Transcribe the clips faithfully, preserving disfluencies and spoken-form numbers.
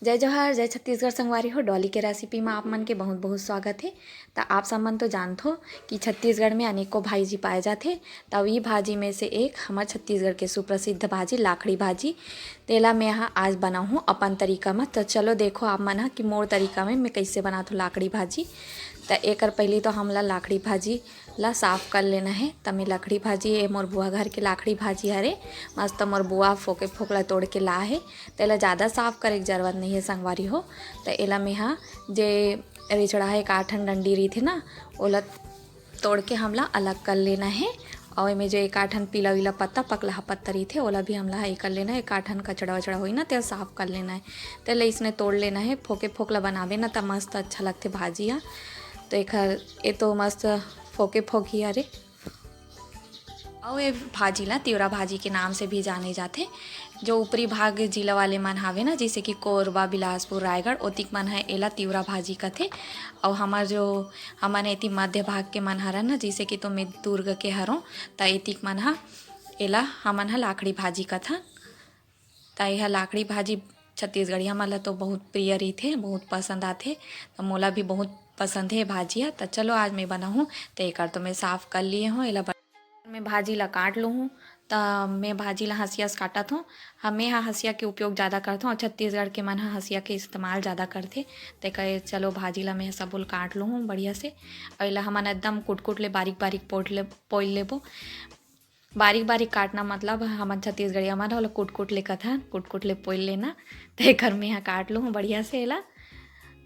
जय जोहार, जय छत्तीसगढ़ संगवारी हो। डॉली के रेसिपी म आप मन के बहुत बहुत स्वागत हे। त आप सब मन तो जानथो कि छत्तीसगढ़ में अनेकों भाजी पाए जाथे, त ई भाजी में से एक हमर छत्तीसगढ़ के सुप्रसिद्ध भाजी लाखड़ी भाजी। तेला मैं ह आज बनाहूँ अपन तरीका म। त चलो देखो आप मन ह कि मोर तरीका में मैं कइसे बनाथों लाखड़ी भाजी। त एकर पहिली तो हमला लाखड़ी भाजी ला साफ कर लेना हे। त मैं लाखड़ी भाजी, ए मोर बुआ घर के लाखड़ी भाजी हरे, मस्त मोर बुआ फोके फोक ला तोड़ के ला हे। तेला ज़्यादा साफ करे के जरूरत नहीं है संगवारी हो। त एला मैं ह जे रेचड़ा हे, एक आठन डंडी रहिथे ना, ओला तोड़ के हमला अलग कर लेना हे। और एमे जो एक आठन पीला वीला पत्ता, पकलहा पत्ता रहिथे, ओला भी हमला ये कर लेना हे। एक आठन कचड़ा वचड़ा होई ना, तेला साफ कर लेना हे। तेला इसने तोड़ लेना हे। फोके फोक ला बनाबे ना, त मस्त अच्छा लगथे भाजी ह। तो एकर, ए तो मस्त फोके फोक ही हरे। अउ ए भाजी ला तिवरा भाजी के नाम से भी जाने जाथे। जो ऊपरी भाग जिला वाले मन हावे ना, जैसे कि कोरबा, बिलासपुर, रायगढ़, ओतिक मन ह एला तिवरा भाजी कथे। अउ हमर जो, हमन एती मध्य भाग के मन हरन ना, जैसे कि तो मैं दुर्ग के हरों, त एतिक मन ह एला हमन ह लाखड़ी भाजी कथन। त एह लाखड़ी भाजी छत्तीसगढ़िया मन ल तो बहुत प्रिय रहिथे, बहुत पसंद आथे। त मोला भी बहुत पसंद हे भाजी ह। त चलो आज मैं बनाहूँ। त एकर तो मैं साफ कर लिए हूँ। एला ब-, मैं भाजी ला काट लूँ हूँ। त मैं भाजी ला हंसिया से काटत हूँ। हमें ह हंसिया के उपयोग ज़्यादा करथों और छत्तीसगढ़ के मन ह हंसिया के इस्तेमाल ज़्यादा करथे। त एकर चलो भाजी ला मैं ह सबो ल काट लूँ हूँ बढ़िया से। और एला हमन एकदम कुटकुट ले बारीक बारीक पोट ले, पोइल लेबो। बारीक बारीक काटना मतलब हमन छत्तीसगढ़िया मन ओला कुटकुट ले कथन, कुटकुट ले पोइल लेना। त एकर मैं ह काट लूँ बढ़िया से एला।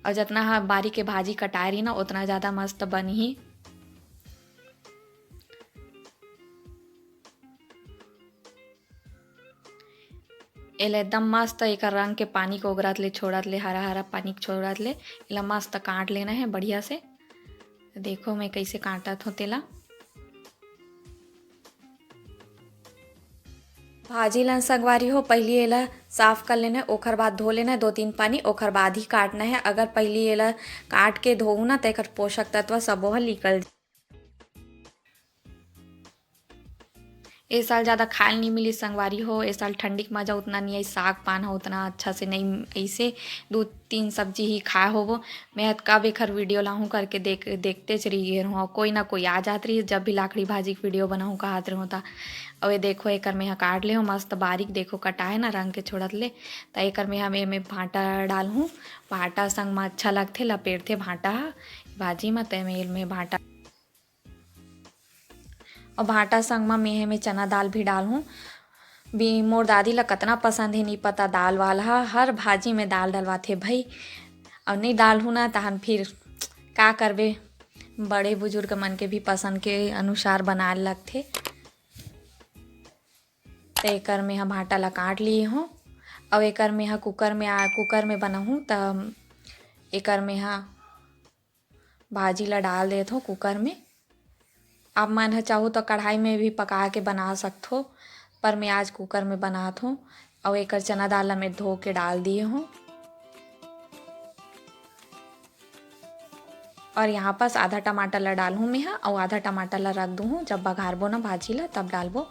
और जतना ह बारीक के भाजी कटाए रही ना, उतना ज़्यादा मस्त बनही। एला एकदम मस्त एकर रंग के पानी के ओगरत ले, छोड़त ले, हरा हरा पानी के छोड़त ले एला मस्त काट लेना हे बढ़िया से। देखो मैं कइसे काटत हों तेला। भाजी ला संगवारी हो, पहिली एला साफ कर लेना हे, ओखर बाद धो लेना हे दो तीन पानी, ओखर बाद ही काटना हे। अगर पहिली एला काट के धोहू ना, त एकर पोषक तत्व सबो ह निकल ए साल ज़्यादा खाए ल नइ मिलिस संगवारी हो। ए साल ठंडी के मजा उतना नइ आइस, साग पान ह उतना अच्छा से नइ अइसे, दू तीन सब्जी ही खाए होबो। मैं ह कब एखर वीडियो लाहूँ करके देख, देखतेच रहि गे रहूँ, कोई ना कोई आ जात रहिस, जब भी लाखड़ी भाजी के वीडियो बनाहूँ कहत रहूँ त। अउ ए देखो, एकर मैं ह काट ले हूँ मस्त बारीक, देखो कटाए ना रंग के छोड़त ले। त एकर मैं ह एमे भांटा डालहूँ, भांटा संग म अच्छा लगथे, लपेटथे भांटा ह भाजी म, त एमे मैं भांटा अउ भांटा संग म मेहे में चना दाल भी डालहूँ। बी-, मोर दादी ला कतना पसंद हे, नी पता, दाल वाल ह। हर भाजी में दाल डलवाथे भई। अउ नइ डालहूँ ना, तहन फिर का करबे, बड़े बुजुर्ग मन के भी पसंद के अनुसार बनाए लगथे। त एकर में ह भांटा ला काट लिए हूँ। अउ एकर में ह कुकर में आ, कुकर में बनाहूँ, त एकर में ह भाजी ला डाल देत हूँ कुकर में। आप मन ह चाहू तो कढ़ाई में भी पका के बना सकथो, पर मैं आज कुकर में बनात हूँ। अउ एकर चना दाल ला मैं धो के डाल दिए हूँ। और यहाँ पास आधा टमाटर ला डालहूँ मैं ह, अउ आधा टमाटर ला रख दूँ हूँ, जब बघारबो ना भाजी ला तब डालबो।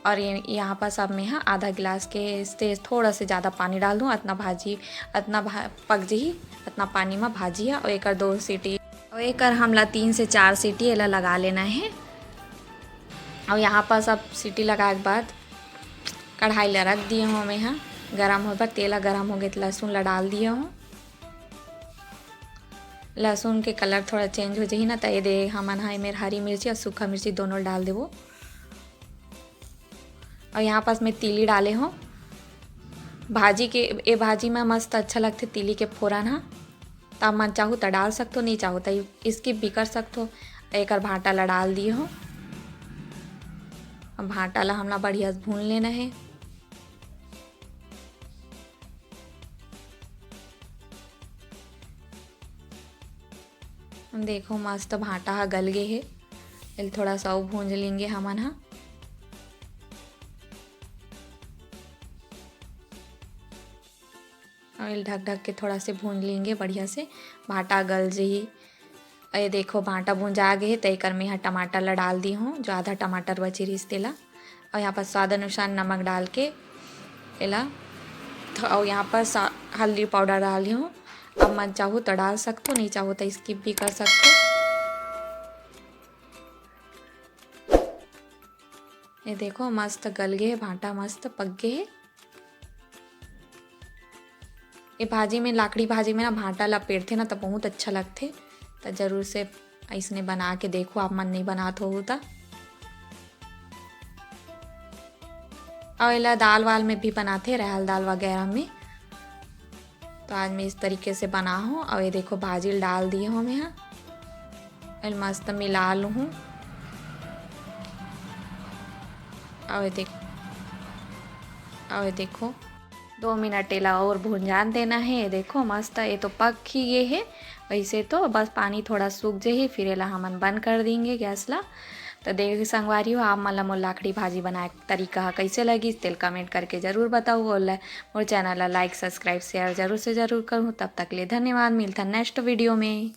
और ये, यहाँ पास अब मैं ह आधा गिलास के से थोड़ा से ज़्यादा पानी डाल दूँ। अतना भाजी, अतना भा-, पक जही, अतना पानी म भाजी ह। और एकर दो सीटी, और एकर हमला तीन से चार सीटी एला लगा लेना हे। और यहाँ पास अब सीटी लगाए के बाद कढ़ाई ला रख दिए हूँ मैं ह गरम होए बर। तेल ह गरम हो गए त लहसुन ला डाल दिए हूँ। लहसुन के कलर थोड़ा चेंज हो जही ना, त ये दे हमन ह एमेर हरी मिर्ची और सूखा मिर्ची दोनों डाल देबो। और यहाँ पास मैं तीली डाले हूँ। भाजी के, ए भाजी में मस्त अच्छा लगथे तीली के फोरन ह। त आप मन चाहू त डाल सकथो, नहीं चाहू त skip भी कर सकथो। एकर भांटा ला डाल दिए हूँ। अब भांटा ला हमला बढ़िया से भून लेना हे। देखो मस्त भांटा ह गल गे हे। एल थोड़ा सा अउ भूंज लेंगे हमन ह। और एल ढक ढक के थोड़ा से भूंज लेंगे बढ़िया से, भांटा गल जही। और ये देखो भांटा भूंजा गे हे, त एकर में ह टमाटर ला डाल दी हूँ, जो आधा टमाटर बचे रहिस तेला। और यहाँ पर स्वाद अनुसार नमक डाल के एला अउ यहाँ पर सा-, हल्दी पाउडर डाली हूँ। आप मन चाहो तो डाल सकते हो, नहीं चाहो तो स्किप भी कर सकते हो। ये देखो, मस्त गल गे हे भांटा, मस्त पक गे हे। ये भाजी में, लाखड़ी भाजी में ना भांटा ला पेरथे ना, त बहुत अच्छा लगथे। त जरूर से अइसने बना के देखो, आप मन नहीं बनात हो त। अउ एला दाल वाल में भी बनाथे, रहल दाल वगैरह में। तो आज मैं इस तरीके से बना हूँ। अउ ये देखो, भाजी ल डाल दिए हूँ मैं ह। एल मस्त मिला लूँ। अउ ये देख, अउ ये देखो, दो मिनट एला और भुंजान देना हे। ये देखो, मस्त, ये तो पक ही गे हे। वैसे तो बस पानी थोड़ा सूख जाही, फिर एला हमन बंद कर देंगे गैस ला। तो देख संगवारी हो, आप मन ला मोर लाखड़ी भाजी बनाए के तरीका ह कैसे लगिस, तेल कमेंट करके जरूर बताओ। और ल-, मोर चैनल ला लाइक, सब्सक्राइब, शेयर जरूर से जरूर करूँ। तब तक ले धन्यवाद, मिलता नेक्स्ट वीडियो में।